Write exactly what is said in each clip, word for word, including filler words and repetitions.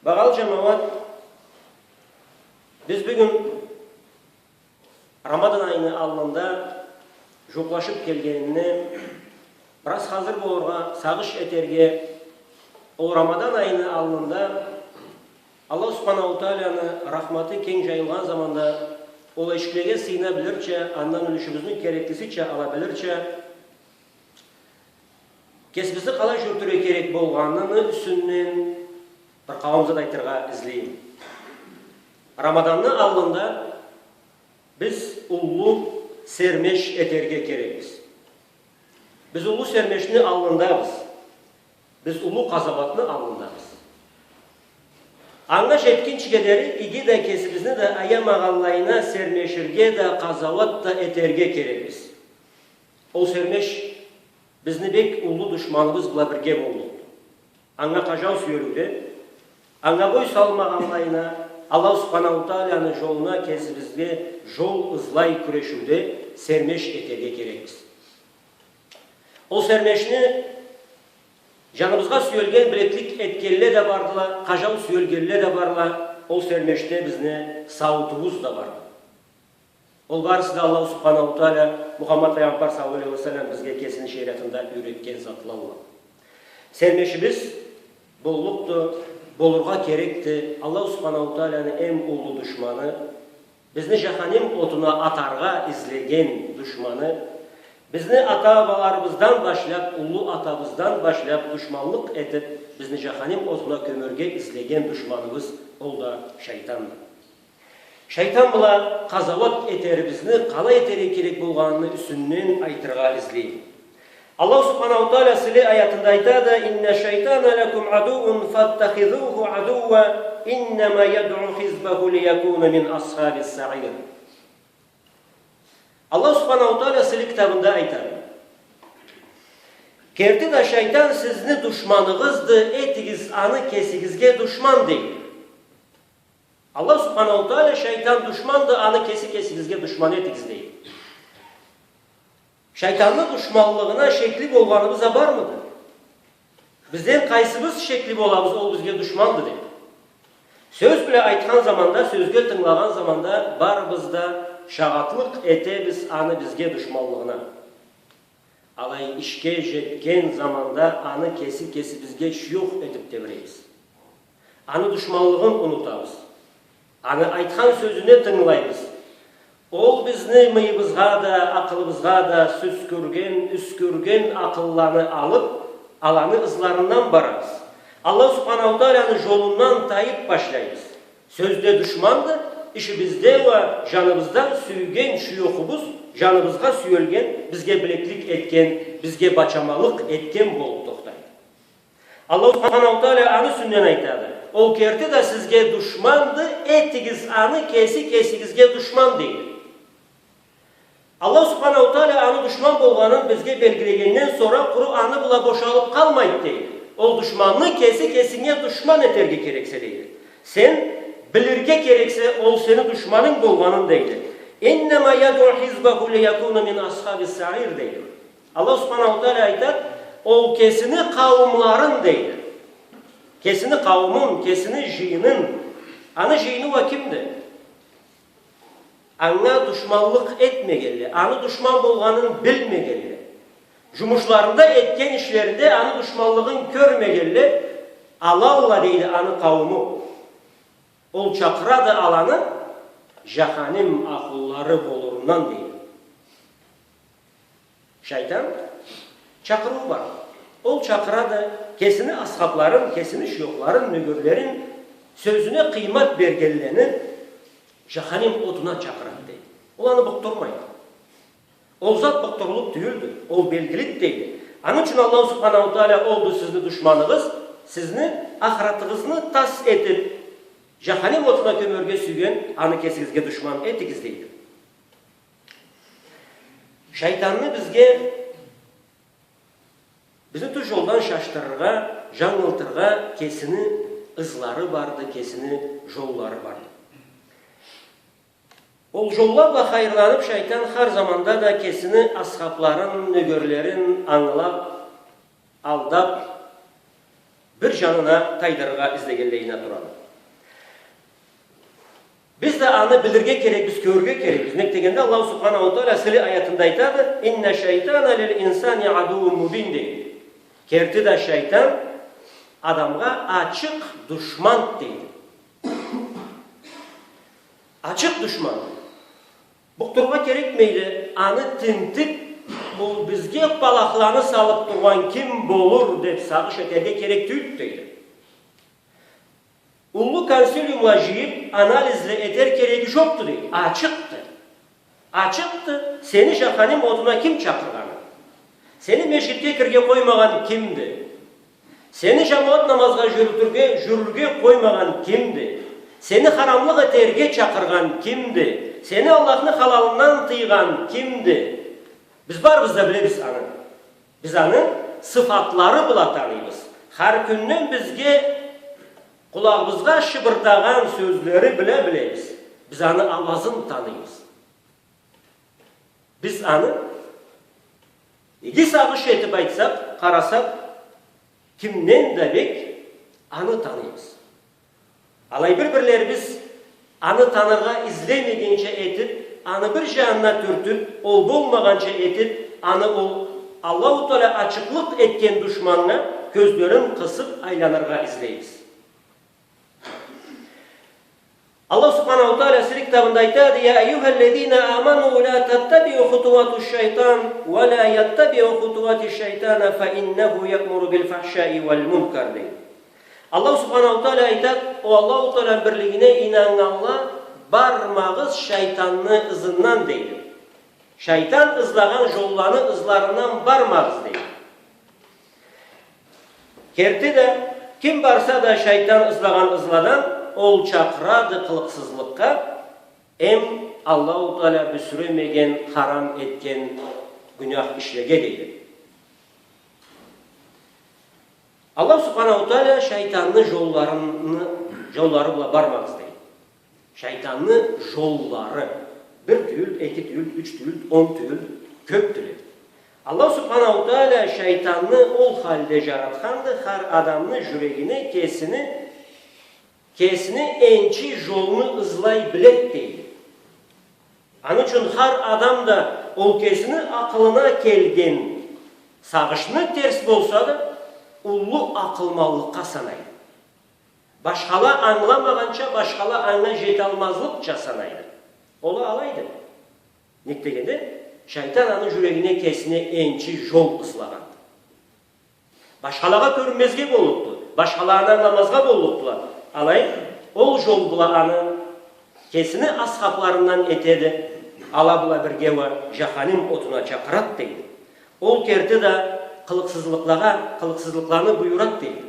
Багъалы джамауат, биз бюгюн Рамадан айны аллында джууукълашыб келгенине бираз хазыр болургъа, сагъыш этерге, ол Рамадан айны аллында Аллаху Субханаху Тааланы рахматы кенг джайылгъан заманда, ол эшиклеге сыйына билирча, андан юлюшюбюзню кереклисича ала билирча, кесибизни къалай джюрютюрге керек болгъаныны юсюнден бир къауум зат айтыргъа излейме. Рамаданны аллында биз уллу сермеш этерге керекбиз. Биз уллу сермешни аллындабыз. Биз уллу къазауатны аллындабыз. Анга джетгинчиге дери иги да кесибизни да аямагъанлайына сермеширге да, къазауат да этерге керекбиз. Ол сермеш бизни бек уллу душманыбыз бла бирге боллукъду. Анга къажау сюелиуде, анга бой салмагъанлайына, Аллаху Субханаху Тааланы джолуна кесибизге джол ызлай кюрешиуде сермеш этерге керекбиз. Ол сермешни джаныбызгъа сюелген, билеклик этгенле да бардыла, къажау сюелгенле да барла, ол сермешде бизни сауутубуз да барды. Ол барысы да Аллаху Субханаху Таала, Мухаммад Пайгъамбар саллаллаху алейхи ва саллам бизге кесини шериатында юйретген затлалла. Сермешибиз боллукъду, болургъа керекди Аллаху Субханаху Тааланы эм уллу душманы, бизни джаханим отуна атаргъа излеген душманы, бизни ата-бабаларыбыздан башлаб, уллу атабыздан башлаб душманлыкъ этиб, бизни джаханим отуна кёмерге излеген душманыбыз, ол да шайтанды. Шайтан бла къазауат этерибизни, къалай этерге керек болгъаныны юсюнден айтыргъа излейме. Аллаху Субханаху Таала сыйлы аятында айтады: «إن الشيطان لكم عدو فاتخذوه عدوا إنما يدعو حزبه ليكونوا من أصحاب السعير». Аллаху Субханаху Таала сыйлы китабында айтады: «Керти да шайтан сизни душманыгъызды, этигиз аны кесигизге душман», — дейди. Аллаху Субханаху Таала шайтан душманды, аны кеси кесигизге душман этигиз, дейди. Шайтанны душманлыгъына шекли болгъаныбыз а бармыды? Бизден къайсыбыз шекли болабыз, ол бизге душманды деб? Сёз бла айтхан заманда, сёзге тынгылагъан заманда барыбыз да шагъатлыкъ этебиз аны бизге душманлыгъына. Алай ишге джетген заманда аны кеси кесибизге шуёх этиб тебирейбиз. Аны душманлыгъын унутабыз. Аны айтхан сёзюне тынгылайбыз. Ол бизни мыйыбызгъа да, акъылыбызгъа да сюскюрген, юскюрген акъылланы алыб, аланы ызларындан барабыз. Аллаху Субханаху Тааланы джолундан тайыб башлайбыз. Сёзде душманды, ишибизде уа джаныбыздан сюйген шуёхубуз, джаныбызгъа сюелген, бизге билеклик этген, бизге бачамалыкъ этген болуб тохтайды. Аллаху Субханаху Таала аны юсюнден айтады: «Ол керти да сизге душманды, этигиз аны кеси кесигизге душман», — дейди. Аллаху Субханаху Таала аны душман болгъанын бизге белгилегенден сора, къуру аны бла бошалыб къалмайды, дейди. Ол душманны кеси кесинге душман этерге керексе, дейди. Сен билирге керексе ол сени душманынг болгъанын, дейди. «إنما يدعو حزبه ليكونوا من أصحاب السعير», — дейди. Аллаху Субханаху Таала айтады, ол кесини къауумларын, дейди. Кесини къауумун, кесини джыйынын. Аны джыйыны уа кимди? Анга душманлыкъ этмегенле, аны душман болгъанын билмегенле, джумушларында, этген ишлеринде аны душманлыгъын кёрмегенле, алалла, дейди, аны къаууму. Ол чакъырады аланы джаханим ахлулары болурундан, дейди. Шайтан чакъырыуу бар. Ол чакъырады кесини асхабларын, кесини шуёхларын, нёгерлерин, сёзюне къыймат бергенлени джаханим отуна чакъырады, дейди. Ол аны букъдурмайды. Ол зат букъдуруллукъ тюйюлдю, ол белгилиди, дейди. Аны ючюн Аллаху Субханаху Таала: «Олду сизни душманыгъыз, сизни ахыратыгъызны тас этиб, джаханим отуна кёмерге сюйген, аны кесигизге душман этигиз», — дейди. Шайтанны бизге, бизни тюз джолдан шашдырыргъа, джангылтыргъа кесини ызлары барды, кесини джоллары барды. Ол джолла бла хайырланыб, шайтан хар заманда да кесини асхабларын, нёгерлерин ангылаб, алдаб, бир жанына тайдырыргъа излегенлейине турады. Биз да аны билирге керекбиз, кёрюрге керекбиз. Нек дегенде, Аллаху Субханаху Тааля сыйлы аятында айтады: «Инна шайтана лил инсани адувун мубин», — дейди. Керти да шайтан адамгъа ачыкъ душман, дейди. Ачыкъ душман. Букъдурургъа керекмейди, аны тинтип, бу бизге палахланы салып тургъан ким болур деп сагъыш этерге керек тюйюлдю, дейди. Уллу консилиумла жыйып, анализле этер кереги жокъду, дейди. Ачыкъды. Ачыкъды, сени жаханим отуна ким чакъыргъаны? Сени межгитге кирирге къоймагъан кимди? Сени жамауат намазгъа жюрютюрге, жюрюрге къоймагъан кимди? Сени харамлыкъ этерге чакъыргъан кимди? Сени Аллахны халалындан тыйгъан кимди? Биз барыбыз да билебиз аны. Биз аны сыфатлары бла таныйбыз. Хар кюнден бизге къулагъыбызгъа шыбырдагъан сёзлери бла билебиз. Биз аны ауазын таныйбыз. Биз аны иги сагъыш этип айтсакъ, къарасакъ, кимден да бек аны таныйбыз. Алай бир-бирлерибиз аны таныргъа излемегенча этип, аны бир жанына тюртюп, ол болмагъанча этип, аны ол Аллаху Тааля ачыкълыкъ этген душманнга кёзлерин къысып айланыргъа излейбиз. Аллах Субханаху Тааля сыйлы китабында айтады: «Я айюхаллазина аману ла таттабиу хутувату шайтан, ва ла яттабиу хутувати шайтана, фа иннаху яъмуру бил фахшаи вал мункар», — дейди. Аллах Субханаху Тааля айтады: «О Аллаху Тааляны бирлигине ийнаннганла, бармагъыз шайтанны ызындан», — дейди. Шайтан ызлагъан жолланы ызларындан бармагъыз, дейди. Керти да, ким барса да шайтан ызлагъан ызладан, ол чакъырады къылыкъсызлыкъгъа, эм Аллаху Тааля бюсюремеген, харам этген гюнях ишлеге, дейди. Аллах Субханаху Тааля шайтанны жолларыны, жоллары бла бармагъыз, дейди. Шайтанны жоллары. Бир тюйюл, эки тюйюл, юч тюйюл, он тюйюл, кёпдюле. Аллах Субханаху Тааля шайтанны ол халде жаратханды, хар адамны жюрегине кесини, кесини энчи жолну ызлай биледи, дейди. Аны ючюн хар адам да ол кесини акъылына келген сагъышны терс болса да, уллу акъылманлыкъгъа санайды. Башхала ангыламагъанча, башхала анга жеталмазлыкъча санайды. Ол алайды. Нек дегенде, шайтан аны жюрегине кесине энчи жол ызлагъанды. Башхалагъа кёрюнмезге боллукъду, башхала аны ангыламазгъа боллукъдула. Алай, ол жол бла аны кесини асхабларындан этеди, ала бла бирге уа жаханим отуна чакъырады, дейди. Ол керти да къылыкъсызлыкълагъа, къылыкъсызлыкъланы буюрады, дейди.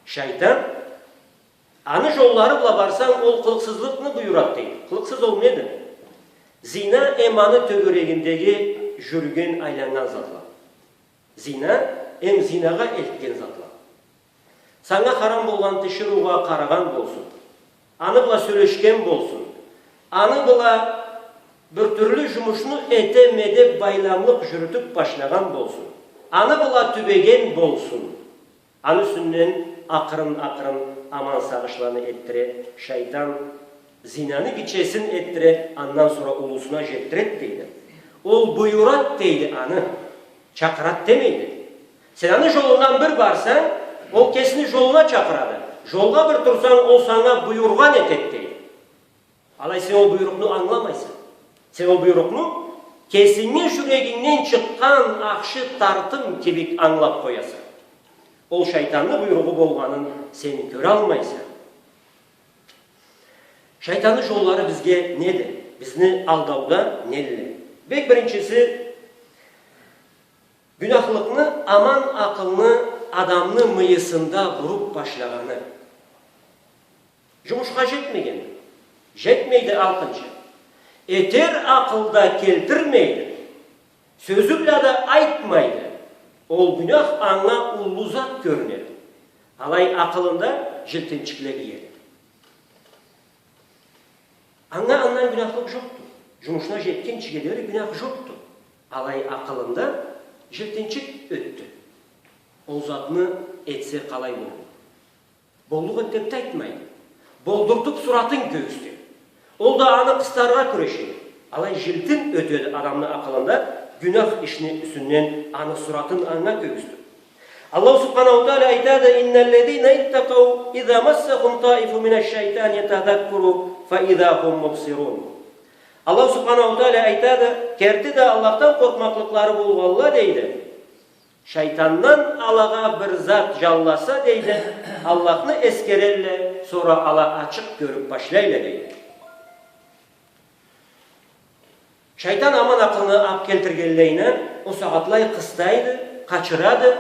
Шайтан, аны жоллары бла барсанг, ол къылыкъсызлыкъны буюрады, дейди. Къылыкъсыз ол неди? Зина эм аны тёгерегиндеги жюрюген, айланнган затла. Зина эм зинагъа элтген затла. Санга харам болгъан тиширыугъа къарагъан болсун. Аны бла сёлешген болсун. Аны бла бир тюрлю жумушну этеме деп байламлыкъ жюрютюп башлагъан болсун. Аны бла тюбеген болсун. Аны юсюнден акъырын-акъырын аман сагъышланы этдире, шайтан зинаны гитчесин этдире, андан сора уллусуна жетдиреди, дейди. Ол буюрады, дейди, аны чакъырады демейди. Сен аны жолундан бир барсанг, ол кесини жолуна чакъырады. Жолгъа бир турсанг, ол санга буюргъан этеди, дейди. Алай сен ол буйрукъну ангыламайса. Сен ол буйрукъну кесинги жюрегингден чыкъгъан ахшы тартым кибик ангылап къояса. Ол шайтанны буйругъу болгъанын сен кёралмайса. Шайтанны жоллары бизге неди? Бизни алдауда нелле? Бек биринчиси, гюняхлыкъны, аман акъылны, адамны мыйысында буруп башлагъаны. Жумушха жетмеген. Жетмейди алкъынча. Этер акъыл да келтирмейди. Сёзю бла да айтмайды. Ол гюнях анга уллу зат кёрюнеди. Алай акъылында жилтинчикле иеди. Анга андан гюняхлыкъ жокъду. Жумушуна жетгинчиге дери гюнях жокъду. Алай акъылында жилтинчик ётдю. Ол затны этсе, къалай болур? Боллукъ эт деб да айтмайды. Болдуртуб, суратын кёргюзте. Ол да аны къыстаргъа кюрешеди. Алай жилтин ётеди адамны акъылында гюнах ишни юсюнден аны суратын анга кёргюзтюб. Аллаху субханаху ва тагъала айтады: «إن الذين اتقوا إذا مسهم طائف من الشيطان تذكروا فإذا هم مبصرون». Аллаху субханаху ва тагъала айтады: «Керти да Аллахдан къоркъмакълыкълары болгъанла, — дейди, — шайтандан алагъа бир зат жанласа, — дейди, — Аллахны эсгерелле, сора ала ачыкъ кёрюб башлайла», — дейди. Шайтан аман акъылны алыб келтиргенлейине, ол сагъатлай къыстайды, къачырады,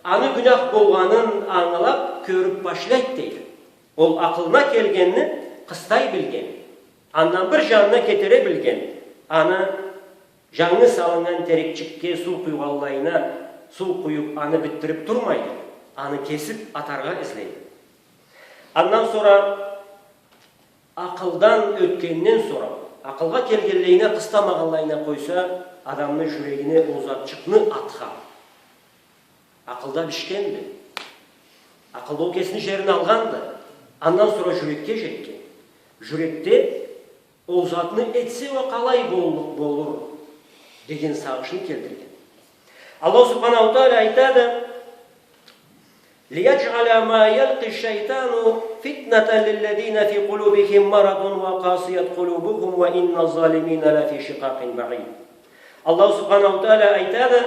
аны гюнах болгъанын ангылаб, кёрюб башлайды, дейди. Ол акъылына келгенни къыстай билген, андан бир жанына кетере билген, аны жангы салыннган терекчикге суу къуйгъанлайына, суу къуюб, аны битдириб турмайды, аны кесиб атаргъа излейди. Андан сора, акъылдан ётгенден сора, акъылгъа келгенлейине, къыстамагъанлайына къойса, адамны жюрегине ол затчыкъны атхан. Акъылда бишгенди. Акъылда ол кесини жерин алгъанды. Андан сора жюрекге жетген. Жюрекде ол затны этсе уа къалай боллукъ болур деген сагъышны келтирген. Аллаху субханаху ва тагъала айтады: «ليجعل ما يلقي الشيطان فتنة للذين في قلوبهم مرض وقست قلوبهم وإن الظالمين لفي شقاق بعيد». Аллаху субханаху ва тагъала айтады: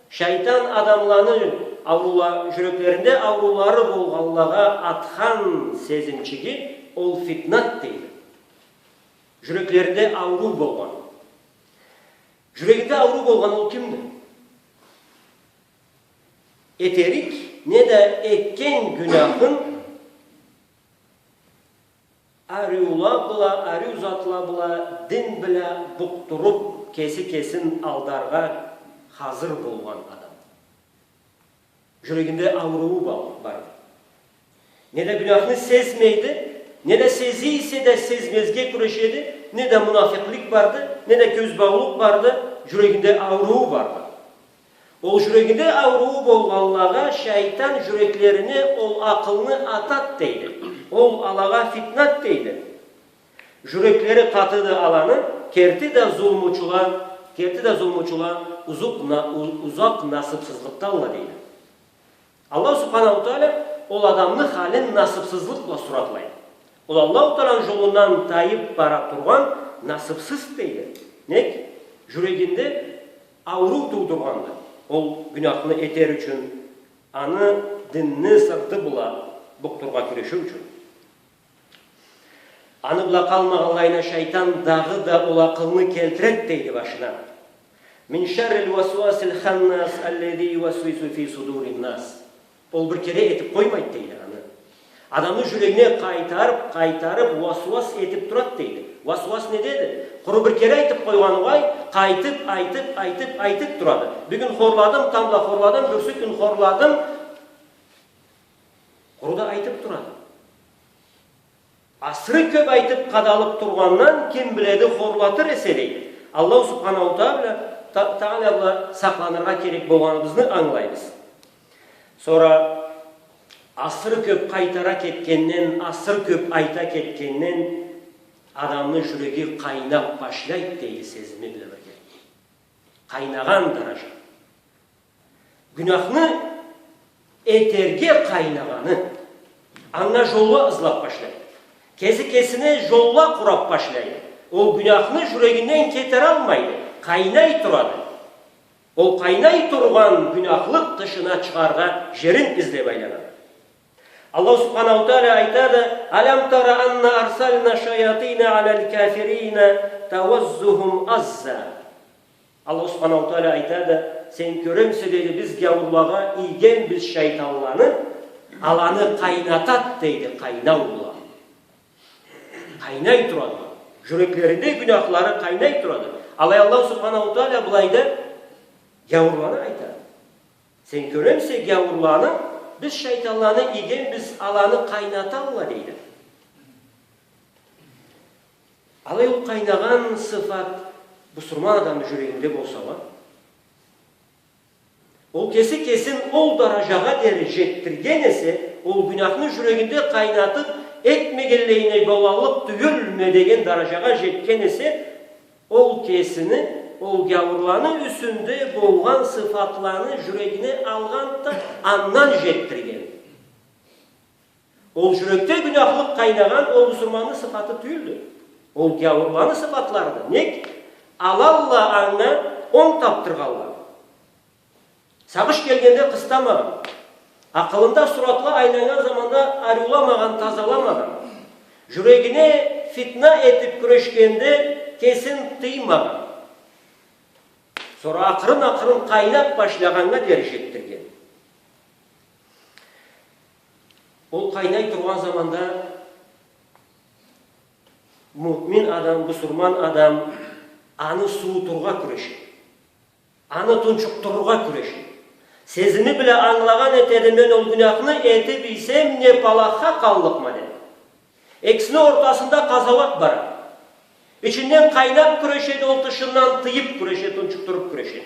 шайтан адамланы аурула-, жюреклеринде ауруулары болгъанлагъа атхан сезимчиги ол фитнат, дейди. Жюреклеринде ауруу болгъан. Жюрегинде ауруу болгъан ол кимди? Этерик неда этген гюнахын ариула бла, ариу затла бла, дин бла букъдуруб, кеси кесин алдаргъа хазыр болгъан адам. Жюрегинде ауруу ба-, барды. Неда гюнахны сезмейди, неда сезе эсе да сезмезге кюрешеди, неда мунафикълик барды, неда кёзбаулукъ барды, жюрегинде ауруу барды. Ол жюрегинде ауруу болгъанлагъа шайтан жюреклерине ол акъылны атат, дейди. Ол алагъа фитнат, дейди. Жюреклери къатыды аланы, керти да зулмучула, керти да зулмучула узукъ на-, у-, узакъ насыбсызлыкъдалла, дейди. Аллаху субханаху ва тагъала ол адамны халин насыбсызлыкъ бла суратлайды. Ол Аллаху тагъаланы жолундан тайыб бара тургъан насыбсыз, дейди. Нек? Жюрегинде ауруу туудургъанды. Ол гюнахны этер ючюн, аны динни сырты бла букъдургъа кюрешир ючюн. Аны бла къалмагъанлайына шайтан дагъыда ол акъылны келтирет, дейди, башына. «من شر الوسواس الخناس الذي يوسوس في صدور الناس». Ол бир кере этиб къоймайды, дейди, аны. Адамны жюрегине къайтарыб, къайтарыб уасуас этиб турады, дейди. Уасуас недеди? Къуру бир кере айтыб къойгъаны угъай, къайтыб, айтыб, айтыб, айтыб турады. Бюгюн хорладым, тамбла хорладым, бюрсю кюн хорладым. Къуру да айтыб турады. Асыры кёб айтыб къадалыб тургъандан, ким биледи, хорлатыр эсе, дейди. Аллаху субханаху ва тагъала, та-, тагъала бла сакъланыргъа керек болгъаныбызны ангылайбыз. Сора асыры кёб къайтара кетгенден, асыры кёб айта кетгенден адамны жюреги къайнаб башлайды, дейди, сезими бла бирге. Къайнагъан даража. Гюнахны этерге къайнагъаны, анга жолла ызлаб башлайды. Кеси кесине жолла къураб башлайды. Ол гюнахны жюрегинден кетералмайды. Къайнай турады. Ол къайнай тургъан гюнахлыкъ тышына чыгъаргъа жерин излеб айланады. Аллаху субханаху ва тагъала айтады: «ألم تر أنا أرسلنا الشياطين على الكافرين تؤزهم أزا». Аллаху субханаху ва тагъала айтады: «Сен кёремисе, — дейди, — биз гяуурлагъа ийгенбиз шайтанланы, аланы къайнатат, — дейди, — къайнау бла». Къайнай турады. Жюреклеринде гюнахлары къайнай турады. Алай Аллаху субханаху ва тагъала былайда гяуурланы айтады. Сен кёремисе, гяуурланы, биз шайтанланы ийгенбиз, аланы къайнаталла, дейди. Алай ол къайнагъан сыфат бусурман адамны жюрегинде болса уа, Ол кеси кесин ол даражагъа дери жетдирген эсе, ол гюнахны жюрегинде къайнатып, этмегенлейине болаллыкъ тюйюлме деген даражагъа жетген эсе, ол кесини ол гяуурланы юсюнде болгъан сыфатланы жюрегине алгъан да, андан жетдирген. Ол жюрекде гюнахлыкъ къайнагъан ол бусурманны сыфаты тюйюлдю. Ол гяуурланы сыфатларыды. Нек? Алалла анга онг тапдыргъанла. Сагъыш келгенде къыстамагъан. Акъылында суратла айланнган заманда ариуламагъан, тазаламагъан. Жюрегине фитна этип кюрешгенде кесин тыймагъан. Сора акъырын-акъырын къайнап башлагъаннга дери жетдирген. Ол къайнай тургъан заманда муъмин адам, бусурман адам аны суутургъа кюреше. Аны тунчукъдурургъа кюреше. Сезими бла ангылагъан этеди, мен ол гюнахны этип ийсем, не палахха къаллыкъма, деп. Экисини ортасында къазауат бара. Ичинден къайнап кюрешеди, ол тышындан тыйып кюреше, тунчукъдуруп кюреше.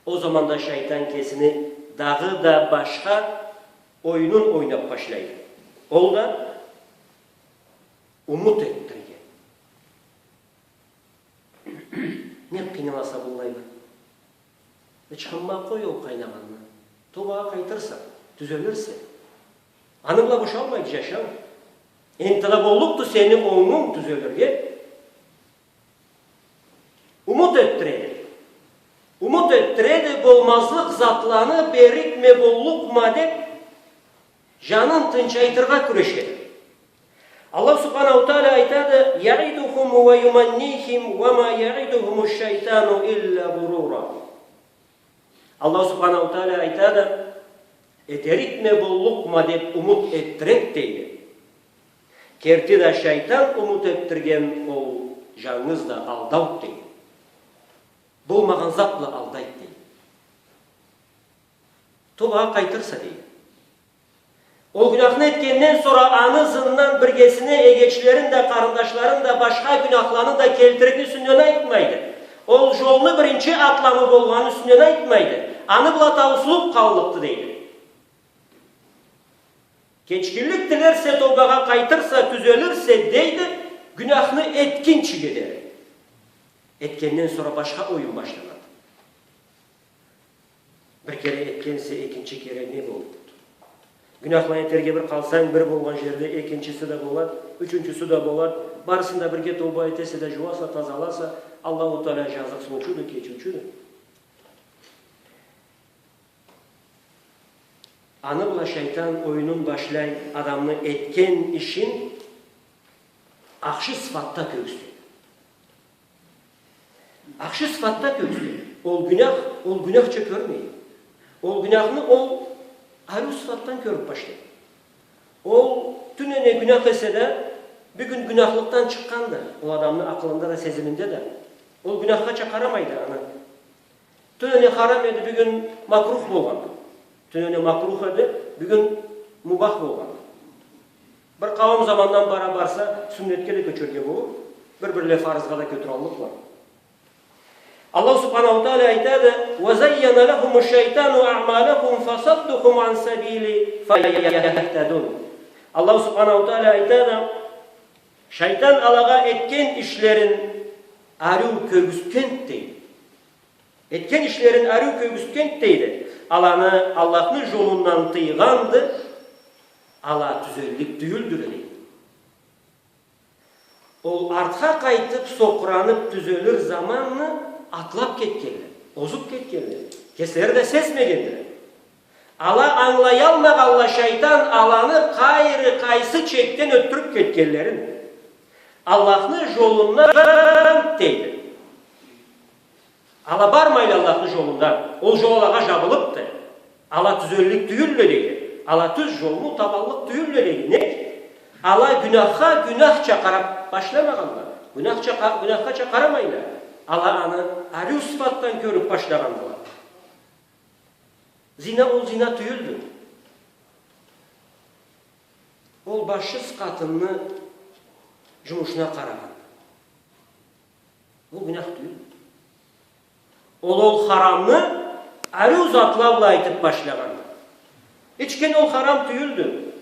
Ол заманда шайтан кесини дагъыда башха оюнун ойнап башлайды. Ол да умут этдирген. Не къыйналаса быллай бир. Ычхынма къой ол къайнагъанны. Тобагъа къайтырса, тюзелирсе. Аны бла бошалмайды жашау. Энтда боллукъду сени онгунг тюзелирге. Умут этдиреди. Умут этдиреди, болмазлыкъ затланы берикме боллукъма деп, жанын тынчайтыргъа кюрешеди. Аллах Субханаху Тааля айтады: «يعدهم ويمنيهم وما يعدهم الشيطان إلا غرورا». Аллах Субханаху Тааля айтады: «Этерикме боллукъма деп умут этдирет», — дейди. Керти да, шайтан умут этдирген ол жангыз да алдауду, дейди. Болмагъан зат бла алдайды, дейди. Тобагъа къайтырса, дейди. Ол гюнахны этгенден сора аны ызындан биргесине эгечлерин да, къарындашларын да, башха гюнахланы да келтириб юсюнден айтмайды. Ол жолну биринчи атламы болгъаны юсюнден айтмайды. Аны бла таусулуб къаллыкъды, дейди. Кечгинлик тилерсе, тобагъа къайтырса, тюзелирсе, дейди, гюнахны этгинчиге дери. Этгенден сора башха оюн башланады. Бир кере этгенсе, экинчи кере не болду? Гюнахла этерге бир къалсанг, бир болгъан жерде экинчиси да болад, ючюнчюсю да болад. Барысын да бирге тоба этесе да, жууаса, тазаласа, Аллаху Тааля жазыкъсыныучуду, кечиучюдю. Аны бла шайтан оюнун башлай, адамны этген ишин ахшы сыфатда кёргюзтеди. Ахшы сыфатда кёргюзтеди. Ол гюнах, ол гюнахча кёрмейди. Ол гюнахны ол ариу сыфатдан кёрюб башлайды. Ол тюнене гюнах эсе да, бюгюн гюнахлыкъдан чыкъгъанды. Ол адамны акъылында да, сезиминде да. Ол гюнахха чакъырамайды аны. Тюнене харам эди, бюгюн макрух болгъанды. Тюнене макрух эди, бюгюн мубах болгъанды. Бир къауум замандан бара барса, сюннетге да кёчерге болур, бир-бирле фарызгъа да кётюраллыкъла. Аллаху Субханаху Тааля айтады: «وزين لهم الشيطان أعمالهم فصدهم عن السبيل فلا يهتدون». Аллаху Субханаху Тааля айтады: шайтан алагъа этген ишлерин ариу кёргюзтгенди, дейди. Этген ишлерин ариу кёргюзтгенди, дейди. Аланы Аллахны жолундан тыйгъанды, ала тюзеллик тюйюлдюле, дейди. Ол артха къайтыб, сокъураныб тюзелир заманны атлаб кетгенле, озуб кетгенле, кеслери да сезмегендиле. Ала ангылаялмагъанла, шайтан аланы къайры къайсы чекден ётдюрюб кетгенлерин. Аллахны жолундан, дейди. Ала бармайла Аллахны жолундан. Ол жол алагъа жабылыбды. Ала тюзеллик тюйюлле, дейди. Ала тюз жолну табаллыкъ тюйюлле, дейди. Нек? Ала гюнахха гюнахча къараб башламагъанла. Гюнахча къа-, гюнахха чакъырамайла. Ала аны ариу сыфатдан кёрюб башлагъандыла. Зина ол зина тюйюлдю. Ол башсыз къатынны жумушуна къарагъан. Ол гюнах тюйюлдю. Ол, ол харамны Ариу затла бла айтып башлагъан. Ичген ол харам тюйюлдю.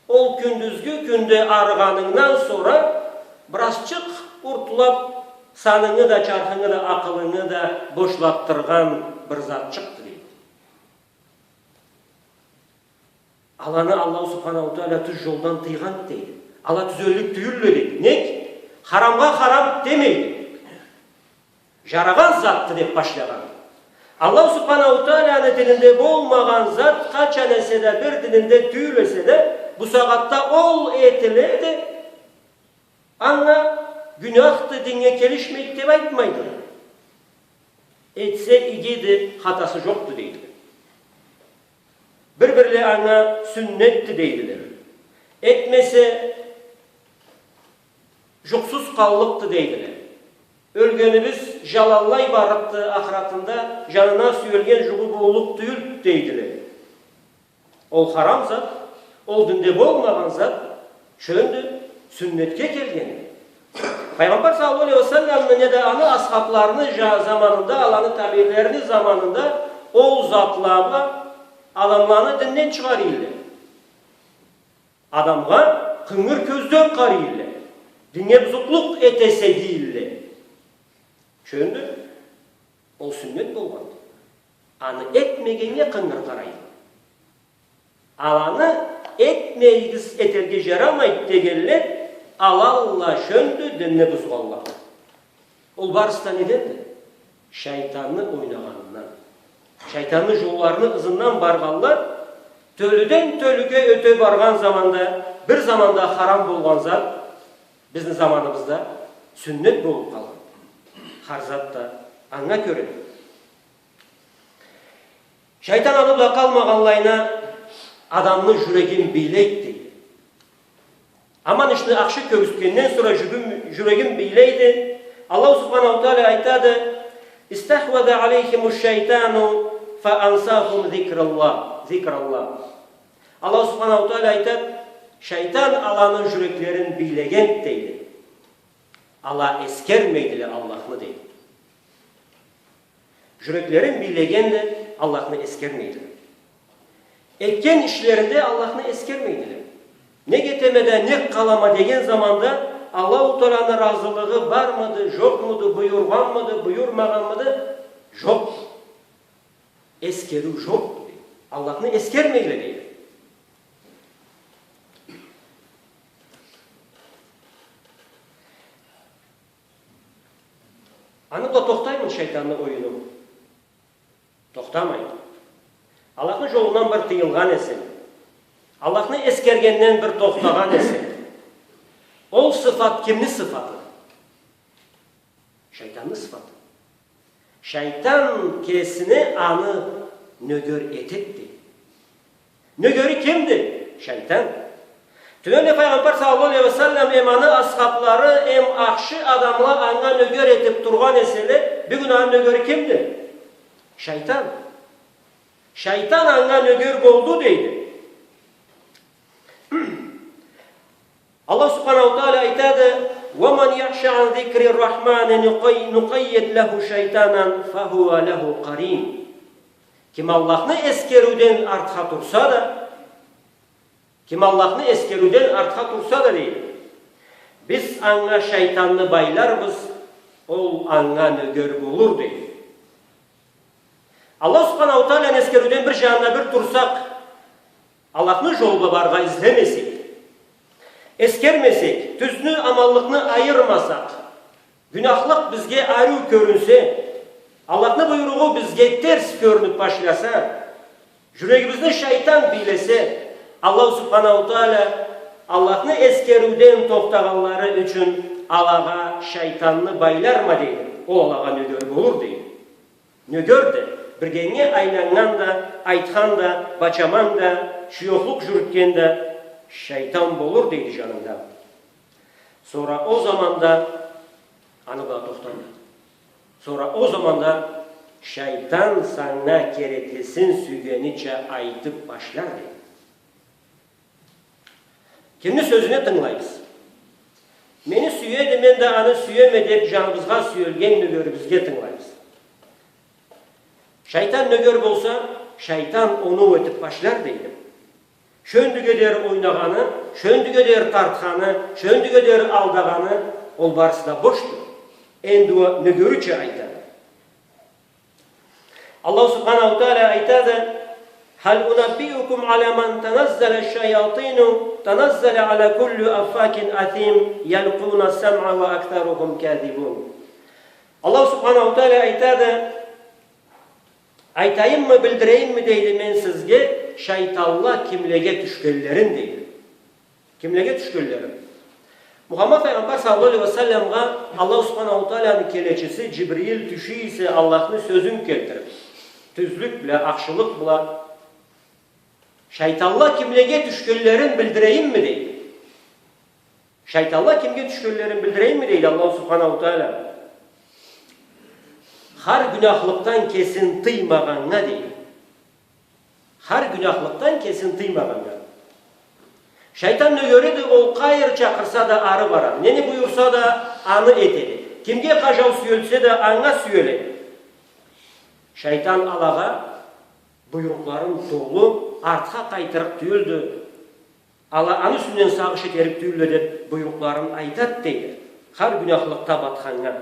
Ол кюндюзгю кюнде арыгъанынгдан сора биразчыкъ уртлап, санынгы да, чархынгы да, акъылынгы да бошлатдыргъан бир затчыкъды, дейди. Аланы Аллаху Субханаху Тааля тюз жолдан тыйгъан, дейди. Ала тюзеллик тюйюлле, дейди. Нек? Харамгъа харам демейди. Жарагъан затды деп башлагъан. Аллаху Субханаху Тааляны дининде болмагъан зат, къачан эсе да, бир дининде тюйюл эсе да, бусагъатда ол этиледи. Анга гюнахды, диннге келишмейди деп айтмайдыла. Этсе игиди, хатасы жокъду дейдиле. Бир-бирле анга сюннетди дейдиле. Этмесе, жукъсуз къаллыкъды дейдиле. Ёлгенибиз жаланлай барыкъды ахыратында, жанына сюелген жугъу боллукъ тюйюлдю дейдиле. Ол харам зат, ол динде болмагъан зат, шёндю, сюннетге келген. Файгъамбар саллаллаху алейхи ва салламны неда аны асхабларыны жа-, заманында, аланы табиилерини заманында ол затла бла адамланы динден чыгъара эдиле. Адамгъа къынгыр кёзден къарай эдиле. Диннге бузукълукъ этесе дей эдиле. Шёндю, ол сюннет болгъанды. Аны этмегеннге къынгыр къарай эдиле. Аланы этмегиз, этерге жарамайды дегенле, ала бла шёндю динни бузгъанла. Ол барысы да неденди? Шайтанны ойнагъанындан. Шайтанны жолларыны ызындан баргъанла, тёлюден тёлюге ёте баргъан заманда, бир заманда харам болгъан зат, бизни заманыбызда сюннет болуп къалгъан. Хар зат да анга кёре. Шайтан аны бла къалмагъанлайына адамны жюрегин бийлейди дейди. Аман ишни ахшы кёргюзтгенден сора жюрегин, жюрегин бийлейди. Аллаху Субханаху Тааля айтады: «Истахваза алейхиму шайтану фа ансахум зикраллах». Зикраллах. Аллаху Субханаху Тааля айтады: «Шайтан аланы жюреклерин бийлегенди», — дейди. Ала эсгермейдиле Аллахны, дейди. Жюреклерин бийлегенле, Аллахны эсгермейдиле. Этген ишлеринде Аллахны эсгермейдиле. Нек этеме да, нек къалама деген заманда Аллаху Тааланы разылыгъы бармыды, жокъмуду, буюргъанмыды, буюрмагъанмыды? Жокъ. Эсгериу жокъ, дейди. Аллахны эсгермейле, дейди. Аны бла тохтаймы шайтанны оюну? Тохтамайды. Аллахны жолундан бир тыйылгъан эсе, Аллахны эсгергенден бир тохтагъан эсе, ол сыфат кимни сыфаты? Шайтанны сыфаты. Шайтан кесини аны нёгер этеди. Нёгери кимди? Шайтан. Тюнене Файгъамбар саллаллаху алейхи ва саллам эм аны асхаблары, эм ахшы адамла анга нёгер этип тургъан эселе, бюгюн аны нёгери кимди? Шайтан. Шайтан анга нёгер болду, дейди. Аллах Субханаху Тааля айтады: «Ва ман яъшу ан зикри ррахмани нукъай-, нукъаййид лаху шайтанан фахуа лаху къарин». Ким Аллахны эсгериуден артха турса да, ким Аллахны эсгериуден артха турса да, дейди, биз анга шайтанны байларбыз, ол анга нёгер болур, дейди. Аллах Субханаху Тааляны эсгериуден бир жанына бир турсакъ, Аллахны жолу бла барыргъа излемесек, эсгермесек, тюзню, аманлыкъны айырмасакъ, гюнахлыкъ бизге ариу кёрюнсе, Аллахны буйругъу бизге терс кёрюнюп башласа, жюрегибизни шайтан бийлесе, Аллаху Субханаху Тааля Аллахны эсгериуден тохтагъанлары ючюн алагъа шайтанны байларма, дейди. Ол алагъа нёгер болур, дейди. Нёгер да, биргеннге айланнган да, айтхан да, бачаман да, шуёхлукъ жюрютген да шайтан болур, дейди, жанында. Сора ол заманда аны бла тохтама. Сора ол заманда шайтан санга кереклисин сюйгенича айтып башлар, дейди. Кимни сёзюне тынгылайбыз? Мени сюеди, мен да аны сюеме деп, жаныбызгъа сюелген нёгерибизге тынгылайбыз. Шайтан нёгер болса, шайтан оноу этип башлар, дейди. Шёндюге дери ойнагъаны, шёндюге дери тартханы, шёндюге дери алдагъаны, ол барысы да бошду. Энди уа нёгерича айтады. Аллаху Субханаху Тааля айтады: «Халь унаббиукум аля ман таназзаля шаятину, таназзаля аля кулли аффакин атим, ялькъуна самъа ва актарухум казибун». Аллаху Субханаху Тааля айтады: «Айтайыммы, билдирейимми, — дейди, — мен сизге шайтанла кимлеге тюшгенлерин?» — дейди. Кимлеге тюшгенлерин? Мухаммад Пайгъамбар саллаллаху алейхи ва салламгъа Аллаху Субханаху Тааляны келечиси Джибрил тюше эсе, Аллахны сёзюн келтирип, тюзлюк бла, ахшылыкъ бла, «Шайтанла кимлеге тюшгенлерин билдирейимми?» — дейди. «Шайтанла кимге тюшгенлерин билдирейимми?» — дейди Аллаху Субханаху Тааля. «Хар гюнахлыкъдан кесин тыймагъаннга», — дейди. «Хар гюнахлыкъдан кесин тыймагъаннга». Шайтан нёгериди, ол къайры чакъырса да, ары барады. Нени буюрса да, аны этеди. Кимге къажау сюелсе да, анга сюеледи. Шайтан алагъа буйрукъларын толу, артха къайтырыкъ тюйюлдю. Ала аны юсюнден сагъыш этерик тюйюлдю деп, буйрукъларын айтат, дейди. Хар гюнахлыкъда батханнга.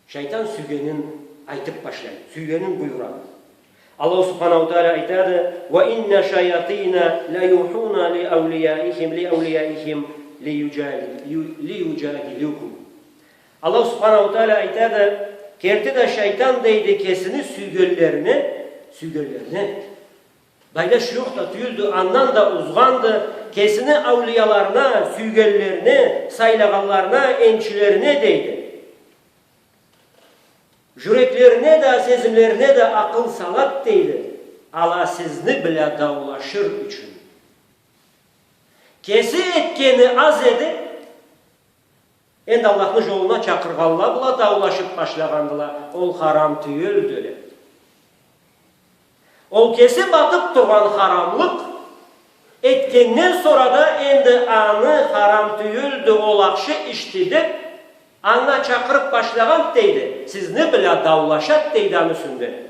Шайтан сюйгенин айтып башлайды, сюйгенин буюрады. Аллаху Субханаху Тааля айтады: «Ва инна шаятина ля юхуна ли аулияихим, ли аулияихим ли юджади-, ю-, ли юджадилюкум». Аллаху Субханаху Тааля айтады: «Керти да шайтан, — дейди, — кесини сюйгенлерине, сюйгенлерине, былайда шуюх да тюйюлдю, андан да озгъанды, кесини аулияларына, сюйгенлерине, сайлагъанларына, энчилерине, — дейди, — жюреклерине да, сезимлерине да акъыл салат, — дейди, — ала сизни бла даулашыр ючюн. Кеси этгени аз эди, энди Аллахны жолуна чакъыргъанла бла даулашып башлагъандыла, ол харам тюйюлдю». Ол кеси батып тургъан харамлыкъ этгенден сора да, энди аны харам тюйюлдю, ол ахшы ишди деп, анга чакъырып башлагъан, дейди, сизни бла даулашат, дейди, аны юсюнде.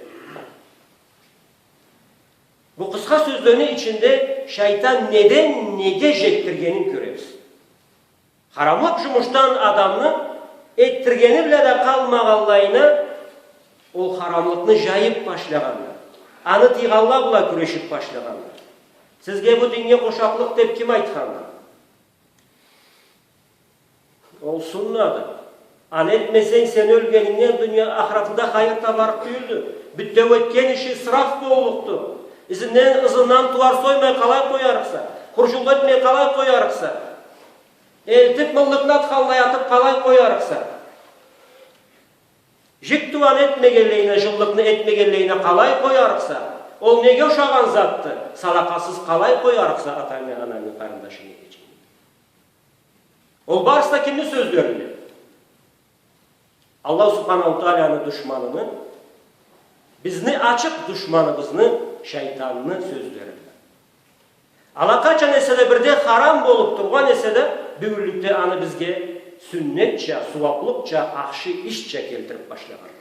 Бу къысха сёзлени ичинде шайтан неден неге жетдиргенин кёребиз. Харамлыкъ жумушдан адамны этдиргени бла да къалмагъанлайына, ол харамлыкъны жайып башлагъанды. Аны тыйгъанла бла кюрешип башлагъанды. Сизге бу динге къошакълыкъ деп ким айтханды? Ол суннады. Аны этмесенг, сен ёлгенингден дуния ахыратында хайыр табарыкъ тюйюлдю. Бютеу этген иши исраф боллукъду. Изинден, ызындан тууар соймай къалай къоярыкъса? Хуржунлукъ этмей къалай къоярыкъса? Элтип, мыллыкъны атханлай атып къалай къоярыкъса? Жик тууаны этмегенлейине, жыллыкъны этмегенлейине къалай къоярыкъса? Ол неге ушагъан затды? Садакъасыз къалай къоярыкъса атангы, анангы, къарындашынгы, эгечингни? Ол барысы да кимни сёзлериди? Аллаху Субханаху Тааляны душманыны, бизни ачыкъ душманыбызны, шайтанны сёзлериди. Аллакъачан эсе да бирде харам болуп тургъан эсе да, бюгюнлюкде аны бизге сюннетча, сууаплыкъча, ахшы ишча келтирип башлагъанды.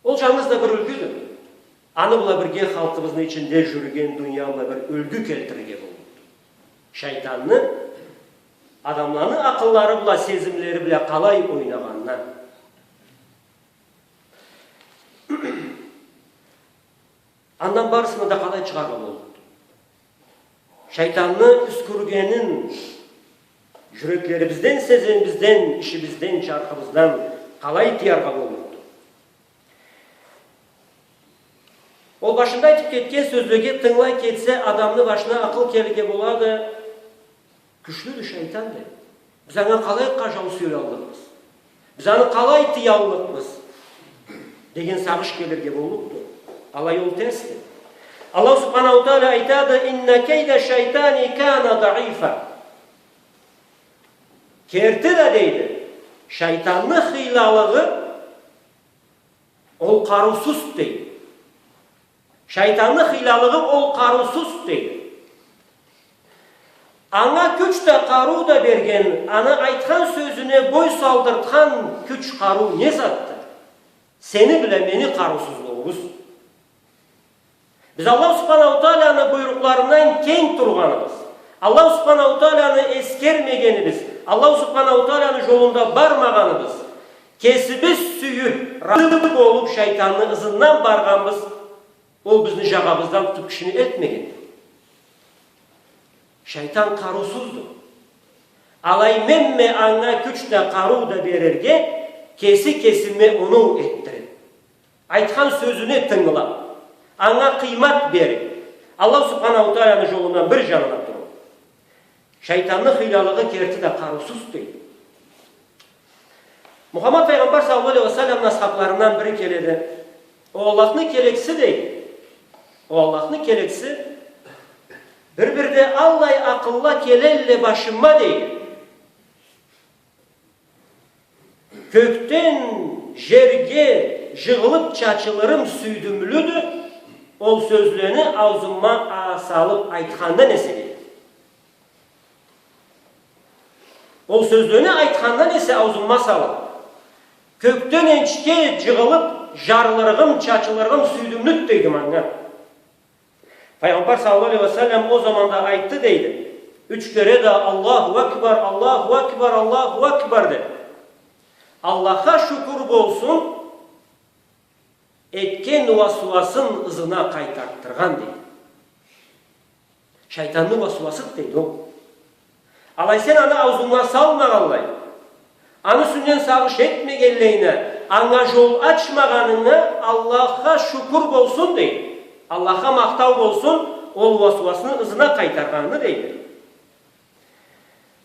Ол жангыз да бир юлгюдю. Аны бла бирге халкъыбызны ичинде жюрюген дуния бла бир юлгю келтирирге боллукъду. Шайтанны адамланы акъыллары бла, сезимлери бла къалай ойнагъанына. Андан барысына да къалай чыгъаргъа боллукъду? Шайтанны юсгюргенин жюреклерибизден, сезимибизден, ишибизден, чархыбыздан къалай тыяргъа боллукъду? Ол башында айтып кетген сёзлеге тынгылай кетсе, адамны башына акъыл келирге болады, кючлюдю шайтан деп. Биз анга къалай къажау сюелликбиз? Биз аны къалай тыяллыкъбыз? Деген сагъыш келирге боллукъду. Алай ол терсди. Аллаху Субханаху Тааля айтады: «Инна кайда шайтани кана даифа». Керти да, дейди, шайтанны хыйлалыгъы ол къарыусуз, дейди. Шайтанны хыйлалыгъы ол къарыусуз, дейди. Анга кюч да, къарыу да берген, аны айтхан сёзюне бой салдыртхан кюч, къарыу не затды? Сени бла мени къарыусузлугъубуз. Биз Аллаху Субханаху Тааланы буйрукъларындан кенг тургъаныбыз, Аллаху Субханаху Тааланы эсгермегенибиз, Аллаху Субханаху Тааланы жолунда бармагъаныбыз, кесибиз сюйюп, разы болуп, шайтанны ызындан баргъанбыз, ол бизни жагъабыздан тутуп кишини элтмегенди. Шайтан къарыусузду. Алай менме анга кюч да, къарыу да берирге, кеси кесиме оноу этдирип, айтхан сёзюне тынгылап, анга къыймат берип, Аллаху Субханаху Тааланы жолундан бир жанына туруп. Шайтанны хыйлалыгъы керти да къарыусуз, дейди. Мухаммад файгъамбар саллаллаху алейхи ва салламны асхабларындан бири келеди. О Аллахны келечиси, дейди. О Аллахны келечиси, бир-бирде аллай акъылла келелле башыма, дейди. Кёкден жерге жыгъылып чачылырым сюйдюмлюдю, ол сёзлени аузума а-, салып айтхандан эсе, дейди. Ол сёзлени айтхандан эсе аузума салып, кёкден энчикге жыгъылып жарылырыгъым, чачылырыгъым сюйдюмлюдю, дейди, манга. Файгъамбар саллаллаху алейхи ва саллам о заманда айтды, дейди, юч кере да: «Аллаху акбар, Аллаху акбар, Аллаху акбар», — деп. Аллахха шукур болсун, этген уасуасын ызына къайтартдыргъан, дейди. Шайтанны уасуасыды, дейди, ол. Алай сен аны аузунга салмагъанлай, аны юсюнден сагъыш этмегенлейине, анга жол ачмагъанынга Аллахха шукур болсун, дейди. Аллахха махтау болсун, ол уасуасыны ызына къайтаргъанына, дейди.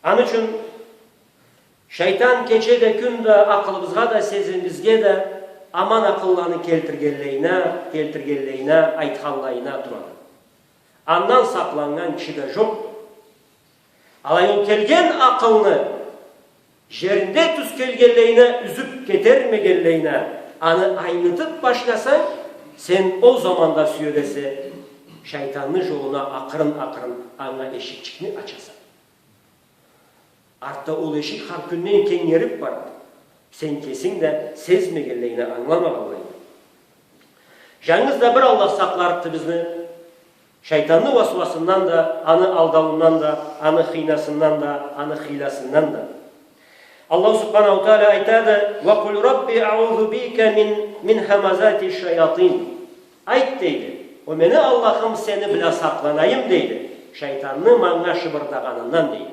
Аны ючюн шайтан кече да, кюн да акъылыбызгъа да, сезимибизге да аман акъылланы келтиргенлейине, келтиргенлейине, айтханлайына турады. Андан сакъланнган киши да жокъду. Алай ол келген акъылны жеринде тюз келгенлейине юзюп кетермегенлейине, аны айнытып башласанг, сен ол заманда сюе эсе, шайтанны жолуна акъырын-акъырын анга эшикчикни ачаса. Артда ол эшик хар кюнден кенгерип барады. Сен кесинг да сезмегенлейине, ангыламагъанлайына. Жангыз да бир Аллах сакъларыкъды бизни шайтанны уасуасындан да, аны алдауундан да, аны хыйнасындан да, аны хыйласындан да. Аллаху Субханаху Таала айтады: «Ва къул Рабби аузу бика мин, мин хамазати шаятин». Айт, дейди, о мени Аллахым, сени бла сакъланайым, дейди, шайтанны манга шыбырдагъанындан, дейди.